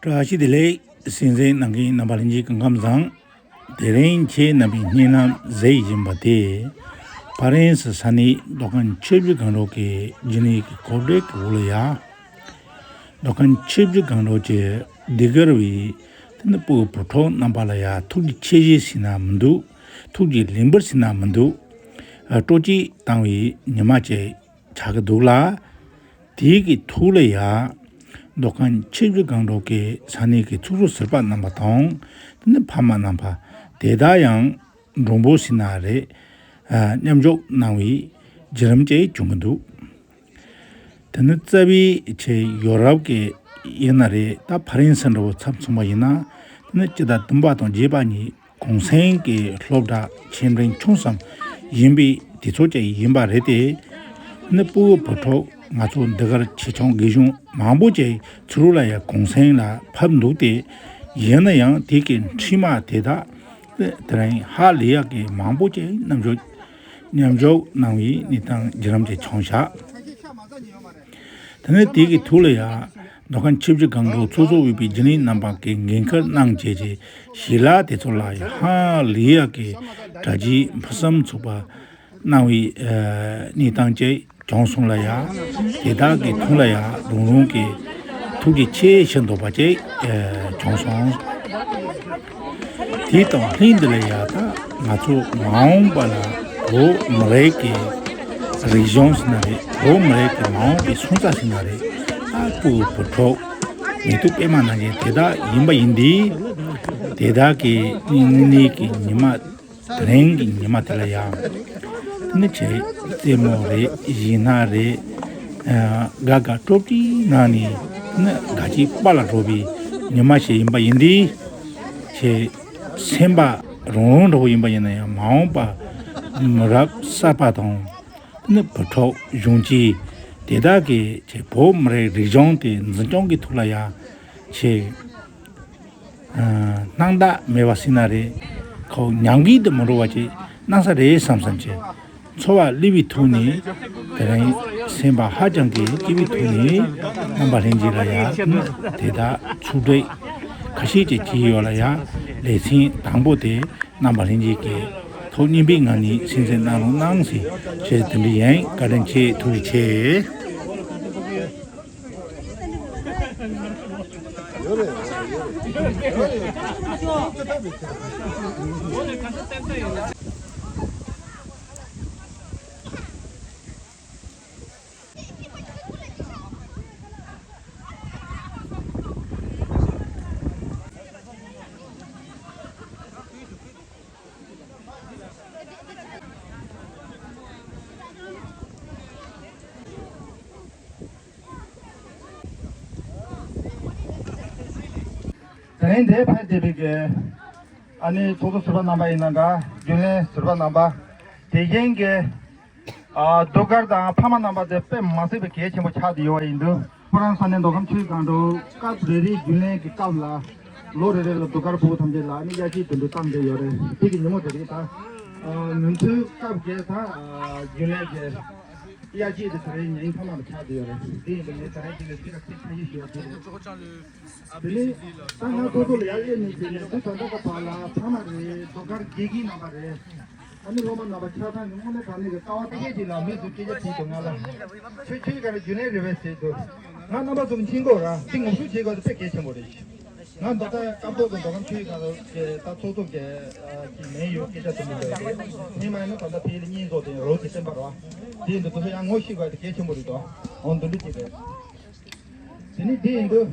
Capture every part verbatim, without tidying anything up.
བཀྲ་ཤིས་བདེ་ལེགས། གསན་གཟིགས་གནང་མཁན་རྣམ་པ་ལྷན་རྒྱས་སྐུ་ཁམས་བཟང་། དེ་རིང་ཁྱེད་རྣམ་པའི་སྙན་ལམ་གཟིགས་བཞིན་པ་དེ། ཕ་རན་སི་ས་གནས་མདོ་ཁམས་ཆུ་བཞི་སྒང་དྲུག་གི་རྒྱུན་ལས་ཀྱི་གོ་སྒྲིག་གི་འོག་ལ་ཡ། མདོ་ཁམས་ཆུ་བཞི་སྒང་དྲུག་གི་ཟློས་གར་བའི་དེ་ནི་སྤུ་གུ་བུ་ཕྲུག་རྣམ་པ་ལ་ཡ་ཐུགས་རྗེ་ཆེ་ཞུ་ཟེར་ན་མི་འདུག། ཐུགས་རྗེ་ལེགས་འབུལ་ཟེར་ན་མི་འདུག། སྤྲོ་སྐྱིད་བཏང་བའི་ཉི་མ་ཅིག་ཆགས་ཀྱི་འདུག་ལ། དེའི་གི་ཐོག་ལ་ཡ། མདོ་ཁམས་ཆུ་བཞི་སྒང་དྲུག་གི་ས་གནས་ཀྱི་ཚོགས་གཙོ་ཟུར་པ་རྣམ་པ་དང་། དེ་ནི་ཕ་མ་རྣམ་པ། དེ་དག་ཡང་མགྲོན་པོ་ཟེར་ན་རེད། ཨ། མཉམ་ཞུགས་གནང་བའི་བརྒྱུད་རིམ་ཅིག་བྱུང་གི་འདུག། དེ་ནི་རྩ་བའི་ཆེད་ཡོ་རོབ་ཀྱི་ཡིན་ན་རེད། ད་ཕ་རན་སི་འདྲ་བོ་ཚབ་མཚོན་པ་ཡིན་ན། དེ་ནི་སྤྱི་ཟླ་བདུན་པ་དང་བརྒྱད་པ་གཉིས། གུང་སེང་གི་སློབ་གྲྭ་ཆེ་འབྲིང་ཆུང་གསུམ་ཡིན་པའི་དུས་ཚོད་ཅིག་ཡིན་པ་རེད་དེ། ནི་སྤུ་གུ་བུ་ཕྲུག་ང་ཚོ་ཟློས་གར་ཆེ་ཆུང་རིག་གཞུང་མང་པོ་ཅིག་ཚུར་ལ་ཡ་གུང་སེང་ལ་ཕེབས་འདུག་སྟེ། ཡིན་ན་ཡང་དེ་གི་འཕྲོས་མ་དེ་དག་དེ་རིང་ཧ་ལས་ཡག་གི་མང་པོ་ཅིག་མཉམ་ཞུགས་མཉམ་ཞུགས་གནང་བའི་གནས་སྟངས་བརྒྱུད་རིམ་ཅིག་བྱུང་བཞག། དེ་ནས་དེ་གི་ཐོག་ལ་ཡ། མདོ་ཁམས་ཆུ་བཞི་སྒང་དྲུག་ཚོགས་གཙོ་དབུས་པའི་རྒྱུན་ལས་རྣམ་པ་གིས་འགན་ཁུར་གནང་བྱས་ཀྱི་ཞི་ལ་དེ་ཚོ་ལ་ཡ་ཧ་ལས་ཡག་གི་གྲ་རྒྱས་ཕུན་སུམ་ཚོགས་པ་གནང་བའི་ཨ་གནས་སྟངས་ཅིག་བྱུང་སོང་ལ་ཡ། དེ་དག་གི་ཐོག་ལ་ཡ་རང་རང་གི་ཐུགས་རྗེ་ཆེ་ཞུ་འདོད་པ་ཅིག་ཨ་བྱུང་སོང་། དེ་དང་ལྷན་དུ་ལ་ཡ། ད་ང་ཚོ་མ་འོངས་པ་ལ་བོད་མི་རིགས་ཀྱི་རིག་གཞུང་ཟེར་ན་རེད། བོད་མི་རིགས་ཀྱི་མ་འོངས་པའི་སོན་རྩ་ཟེར་ན་རེད། ད་སྤུ་གུ་བུ་ཕྲུག་མེ་ཏོག་པད་མ་ནང་བཞིན་དེ་དག་ཡིན་པ་ཡིན་དུས། དེ་དག་གི་སྔོན་གནས་ཀྱི་ཉི་མ། དེ་རིང་གི་ཉི་མ་དེ་ལ་ཡ། དེ་ནི་ཆེས་རྩེད་མོ་རེད། གཞས་སྣ་རེད། ཨ། དགའ་དགའ་སྤྲོ་སྤྲོའི་ངང་ནས་ནི་དགའ་སྐྱིད་དཔལ་ལ་འགྲོ་བའི་ཉི་མ་ཞིག་ཡིན་པ་ཡིན་དུས། ཆེས་སེམས་པ་རུང་རུང་འདྲ་བོ་ཡིན་པ་ཡིན་ན་ཡང་། མ་འོངས་པ་མི་རབས་གསར་པ་དང་། དེ་ནི་བུ་ཕྲུག་གཞོན་སྐྱེས་དེ་དག་གིས་ཆེས་བོད་མི་རིགས་རིག་གཞུང་དེ་འཛིན་སྐྱོང་གི་ཐོག་ལ་ཡ་ཆེས་ཨ། སྣང་དག་མེད་པ་ཟེར་ན་རེད། ཁོ་ཉམས་རྒུད་དུ་མི་འགྲོ་བ་ཅིག་གནང་ས་རེད་བསམ་བསམ་བྱས། འཚོ་བ་སླེབས་པའི་ཐོག་ནས། དེ་རིང་སེམས་པ་ཧ་ཅང་གི་སྐྱིད་པའི་ཐོག་ནས། རྣམ་པ་ལྷན་རྒྱས་ལ་ཡ་དེ་དག་ཚོགས་སྒྲིག་ཁ་ཤས་ཅིག་བྱས་ཡོད་ལ་ཡ། ལེ་ཚན་དང་པོ་དེ་རྣམ་པ་ལྷན་རྒྱས་ཀྱིས་ཐུགས་མཉེས་པའི་ངང་ནས་གསན་གཟིགས་གནང་རོགས་གནང་ཟེར། ཞེས་དེ་འདྲ་ཡིན། བཀའ་དྲིན་ཆེ། ཐུགས་རྗེ་ཆེ། དེ་རིང་འདིར་ཕེབས་བསྡད་པའི་གི་ཨ་ནི་ཚོགས་གཙོ་ཟུར་པ་རྣམ་པ་ཡིན་ན་འདྲ། རྒྱུན་ལས་ཟུར་པ་རྣམ་པ། དེ་བཞིན་གྱི་ཨ་ཟློས་གར་དང་ཕ་མ་རྣམ་པ་དེ་དཔེ་མ་སྲིད་པའི་གལ་ཆེན་པོ་ཆགས་བསྡད་ཡོད་པ་ཡིན་དུས། ཁོ་རང་ས་གནས་མདོ་ཁམས་ཆུ་བཞི་སྒང་དྲུག་སྐབས་རེ་རེའི་རྒྱུན་ལས་ཀྱི་སྐབས་ལ། ལོ་རེ་རེ་ལ་ཟློས་གར་ཕྲུ་གུ་ཐམས་ཅད་ལ་ནི་དབྱར་སྐྱིད་དུས་འགྲོ་བཏང་བསྡད་ཡོད་རེད། དེ་གི་ཉིན་མོ་དེ་རིང་ད་ཨ་ང་ཚོའི་སྐབས་བརྒྱད་ད་ཨ་རྒྱུན་ལས་ཀྱི་དབྱར་སྐྱིད་དེ་དེ་རིང་ཉིན་མཐའ་མ་ལ་ཆགས་བསྡད་ཡོད་རེད། དེ་ཡིན་དུས་ངས་དེ་རིང་དེ་ལ་ཅི་ལ་ཚིག་ཕན་ཡིན་ཞུ་བ་དེ་རེད། དེ་ནས་ད་ང་ཐོག་ཐོག་ལ་ཡར་སླེབས་ནས་དེ་ནས་འདི་ད་ལྟ་ག་བར་ལ་ཕ་མ་རེད། ཟློས་གར་དགེ་རྒན་རྣམ་པ་རེད། ཨ་ནི་སློབ་མ་རྣམ་པ་ཆ་ཚང་གི་དངོས་གནས་དྲང་གནས་ཀྱི་དཀའ་བ་དེ་གས་ཅིག་ལ་མི་ཚོས་སྐད་ཆ་དྲིས་འདུག་ང་ལ། ཁྱོད་ཁྱོད་ག་རེ་རྒྱུན་ལས་རེད་པས་ཟེར་འདུག་ང་རྣམ་པ་ཚོ་གི་མཁྱེན་གོ་ར་དེ་ངོ་སྤྲོད་བྱེད་དགོས་དེ་དཔེ་གལ་ཆེན་པོ་རེད། ང་ད་ལྟ་སྐབས་ཐོག་གི་མདོ་ཁམས་ཆུ་བཞི་སྒང་དྲུག་གི་ད་ཚོགས་གཙོ་གི་ཨ་ཅིག་མིང་ཡོད་སྐད་ཆ་དྲི་མི་འདུག་རེད། སྔོན་མ་ཡིན་ན་ད་ལྟ་ཕ་གི་ལ་བསྙེན་རྫོགས་དེ་རོགས་ཀྱི་བསྟན་པ་ར་དེ་འདུག་དེ་ཚོ་ཡང་ངོ་ཤེས་དགོས་དེ་གལ་ཆེན་པོ་རེད་དོ། འོ་འདི་འདྲ་ཅིག་རེད། དེ་ནི་དེ་ཡིན་དུས།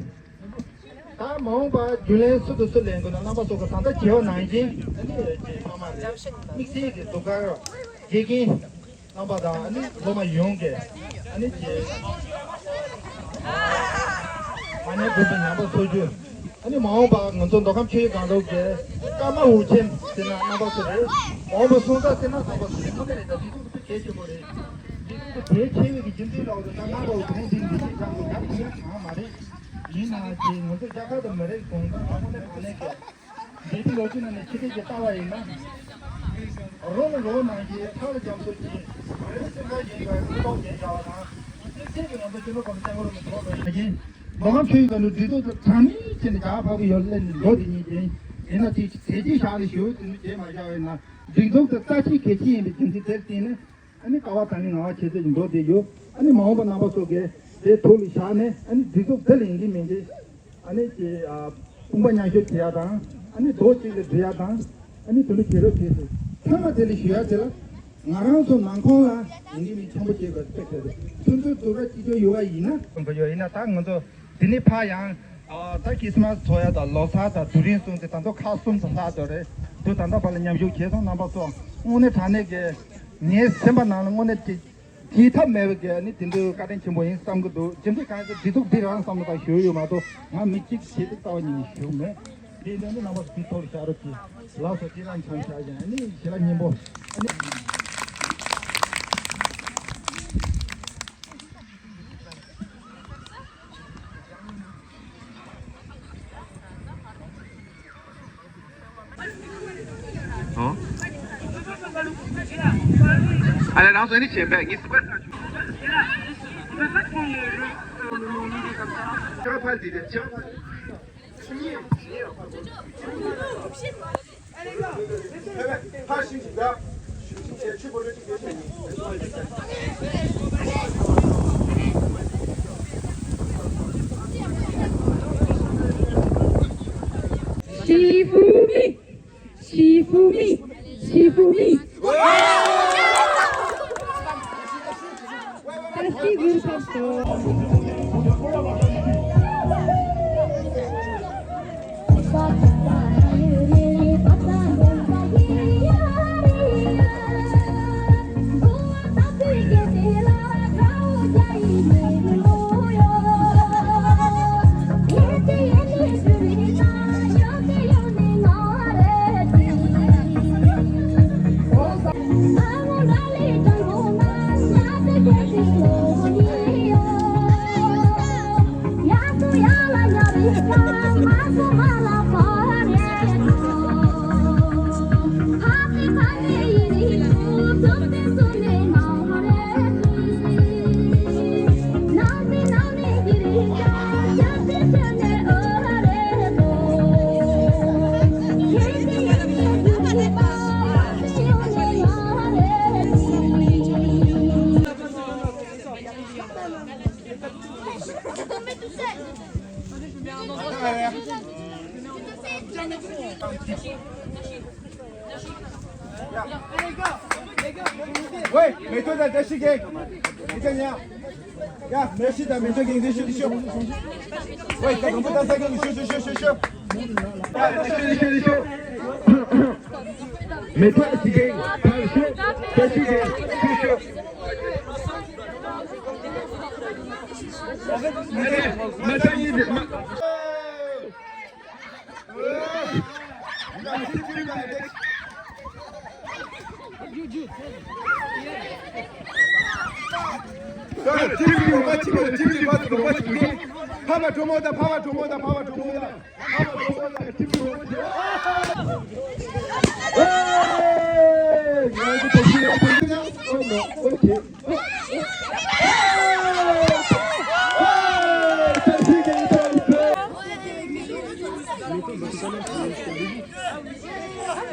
ད་མ་འོངས་པར་རྒྱུན་ལས་སུ་དང་སུ་ལེན་དགོས་ན་རྣམ་པ་ཚོ་གི་ད་ལྟ་བྱས་པ་ནང་བཞིན་ཨ་ནི་ཅེས་ཕ་མ་རེད། དམིགས་བསལ་གྱི་ཟློས་གར་དགེ་རྒན་རྣམ་པ་དང་ཨ་ནི་སློབ་མ་ཡོངས་ཀྱི་ཨ་ནི་ཅེས་མ་ཎི་བསྒྲུབ་པའི་ཉམས་པ་གསོ་རྒྱུ། ཨ་ནི་མ་འོངས་པར་ང་ཚོ་མདོ་ཁམས་ཆུ་བཞི་སྒང་དྲུག་གི་ཀརྨ་འོད་ཆེན་ཟེར་ན་རྣམ་པ་ཚོ་རེད། མ་འོངས་པར་སོན་རྩ་ཟེར་ན་རྣམ་པ་ཚོ་རེད། ཁོ་ན་རེད། ད་དེ་ཚོ་དཔེ་གལ་ཆེན་པོ་རེད། དེ་ཚོ་གལ་ཆེ་བའི་གི་རྒྱུ་མཚན་ལ་འོ་ད་ད་ང་ལ་འོ་དེ་རིང་འདི་འདི་ཅིག་ཀྱང་འོ་ཡག་ཡོད་ཚང་མ་རེད། ཡིན་ནའང་ཅིག་ང་ཚོ་རྒྱལ་ཁབ་དང་མི་རིགས་གོང་ས་ཨ་ཁོ་ནས་ཨ་ལས་ཀྱི་འདས་པའི་ལོ་རྒྱུས་ནང་ནས་ཕྱི་རྒྱལ་གྱི་ལྟ་བ་ཡིན་ན། རོ་ལ་རོ་ནང་གི་ཐག་ལ་རྒྱ་མཚོ་གྱི་རི་ལ་སེམས་ཁ་ཡིན་པའི་མི་ཐོག་ཉེ་བྱ་བ་དང་། ཕྱི་རྒྱལ་གྱི་ང་ཚོ་སྤྱི་ལོ་གོང་ས་སྐྱབས་མགོན་རིན་པོ་ཆེ་ཡིན། མདོ་ཁམས་ཆོས་ཡིན་ཀ་ནུ་སྒྲིག་འཛུགས་དེ་དྲང་གནས་བྱས་ནས་རྒྱ་གར་འཕགས་པའི་ཡུལ་སླེབས་ནས་འགྲོ་དེ་ཉིད་ཅན་ཡིན་ན་དེ་དེ་རྗེས་བཞག་ལས་ཞུ་དེ་ནི་རྗེས་མ་བཞག་ཡིན་ན་སྒྲིག་འཛུགས་དེ་རྩ་ཆེ་གལ་ཆེ་ཡིན་པའི་རྒྱུ་མཚན་དེར་བརྟེན་ནས། ཨ་ནི་ཀ་བ་དང་ནི་ང་བ་བྱེད་ཚད་ཀྱི་མདོ་དེ་ཡོད། ཨ་ནི་མ་འོངས་པ་རྣམ་པ་ཚོ་གིས་དེ་ཐུགས་ལ་བཞག་ནས་ཨ་ནི་སྒྲིག་འཛུགས་དེ་ལ་ཡིན་གྱི་མིན་གྱི་ཨ་ནི་ཀྱི་ཨ་དཔུང་པ་མཉམ་གཤིབ་བྱེད་ཡ་དང་ཨ་ནི་རྡོ་གཅིག་ལ་སྒྲིལ་ཡ་དང་ཨ་ནི་དེ་འདྲ་བྱེད་རོགས་བྱེད་ཟེར། ཚང་མ་དེ་ལ་ཞུ་ཡ་དེ་ལ་ང་རང་ཚོ་ནང་ཁོངས་ལ་ཡིན་གྱི་མིན་ཆེན་པོ་བྱེད་དགོས་ཚེ་དེ་ཚོ་ཚོ་འཛུགས་ར་ཅི་ཅོ་ཡོད་པ་ཡིན་ན། ཡོད་ཡིན་ན་ད་ང་ཚོ་དེ་ནས་ཕར་ཡང་ཨ་ད་ཁྲིས་མཱས་འཚོགས་ཡ་དང་ལོ་གསར་དང་དུས་རིང་གསུམ་དེ་ད་ཚོ་ཁག་གསུམ་དུ་ལྷག་འདུག་རེད་འདུག་ད་ལྟ་བར་ལ་མཉམ་ཞུགས་བྱས་སོང་རྣམ་པ་ཚོ་དངོས་གནས་དྲང་གནས་ཀྱི། ངའི་སེམས་པ་ནང་ལ་དངོས་གནས་ཀྱི་བརྗེད་ཐབས་མེད་པའི་གི་ནི་དེ་འདྲའི་བཀའ་དྲིན་ཆེན་པོ་ཡིན་བསམ་གི་འདུག་རྒྱུ་མཚན་གང་ཡིན་ཟེར་སྒྲིག་འཛུགས་འདི་རང་བསམ་བློ་བཏང་ཞུ་ཡོད་མ་གཏོགས་ང་མི་གཅིག་བྱེད་དུ་རྩ་བ་ཉིད་ནས་ཞུ་མེད། དེ་འདྲ་ནི་རྣམ་པ་ཚོ་དེའི་ཐོག་ལ་བཞག་རོགས་གྱིས། ལགས་སོ། དེ་རང་འཆམ་བཞག་ཀྱང་ནི་ཞེ་ལ་སྙིང་པོ་ནི། ཨོ། ཨ་ལས་རང་སོ་ནི་བྱེད་པས་ངས་སུ་པར་ཁྱོད་ཕར་འདི་དེ་ཁྱོད་ཕར། ཞི་ཧྥུ་མི། ཞི་ཧྥུ་མི། ཞི་ཧྥུ་མི། ད་ཤི་དགོས་ཐབས་སོ། Oui, mets-toi dans ta chiquette. Italien. Gars, merci, t'as mis toi qui est sur. Oui, t'as compris dans sa gueule, chaud, chaud, chaud, chaud, chaud. Ah, chaud, chaud, chaud, chaud. Mets-toi, chiquette. Pas chaud, pas chiquette, chaud, chaud. Allez, maintenant, il est.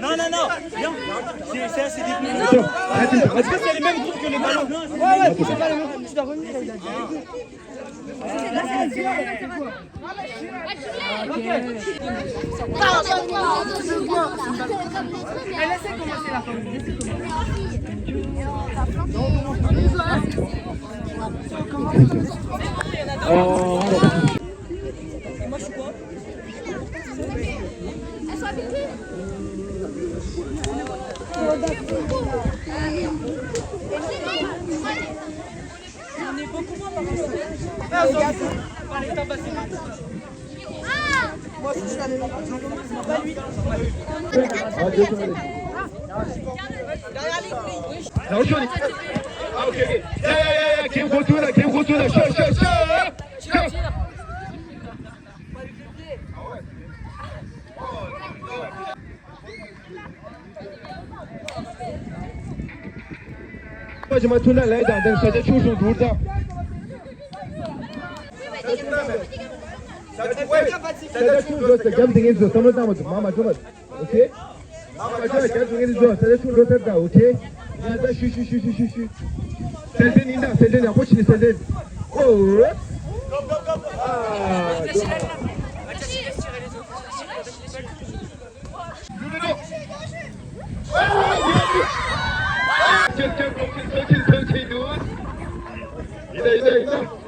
Non, non, non, viens. C'est, c'est, c'est des... Est-ce que c'est les mêmes groupes que les ballons? Ouais, ouais, c'est pas les mêmes groupes, tu dois revenir. On est beaucoup moins par rapport à les tabacs. Moi aussi, je suis allé là-bas. Jean-Thomas, c'est pas lui. Ah, ok, ok. Yeah, yeah, yeah, yeah. Keep going through that, keep going through that. Sure, sure, sure. Sure. ཕ་ཕྱི་མ་ཐུག་ན་ལས་དང་དེར་ས་ཆ་ཆུང་ཆུང་འདུག་ད། ས་ཆ་ཆུང་འགྲོ་ས། རྒྱབ་འཛིང་མཁན་ཚོ་བསམ་བློ་བཏང་མ་ཐུབ། མ་མ་འགྲོ་མ། ཨོ་ཁེ། མ་མ་འགྲོ། རྒྱབ་འཛིང་མཁན་ཚོ་ས་ཆ་ཆུང་འགྲོ་ཚར་ད། ཨོ་ཁེ། ཡ་ད་ཤུ་ཤུ་ཤུ་ཤུ་ཤུ་ཤུ། སེམས་ཁྲལ་ཡིན་ད། སེམས་ཁྲལ་ཡག་པོ་བྱེད། སེམས་ཁྲལ། ཨོ། ཨ། ཡིན་ད་ཡིན་ད་ཡིན་ད།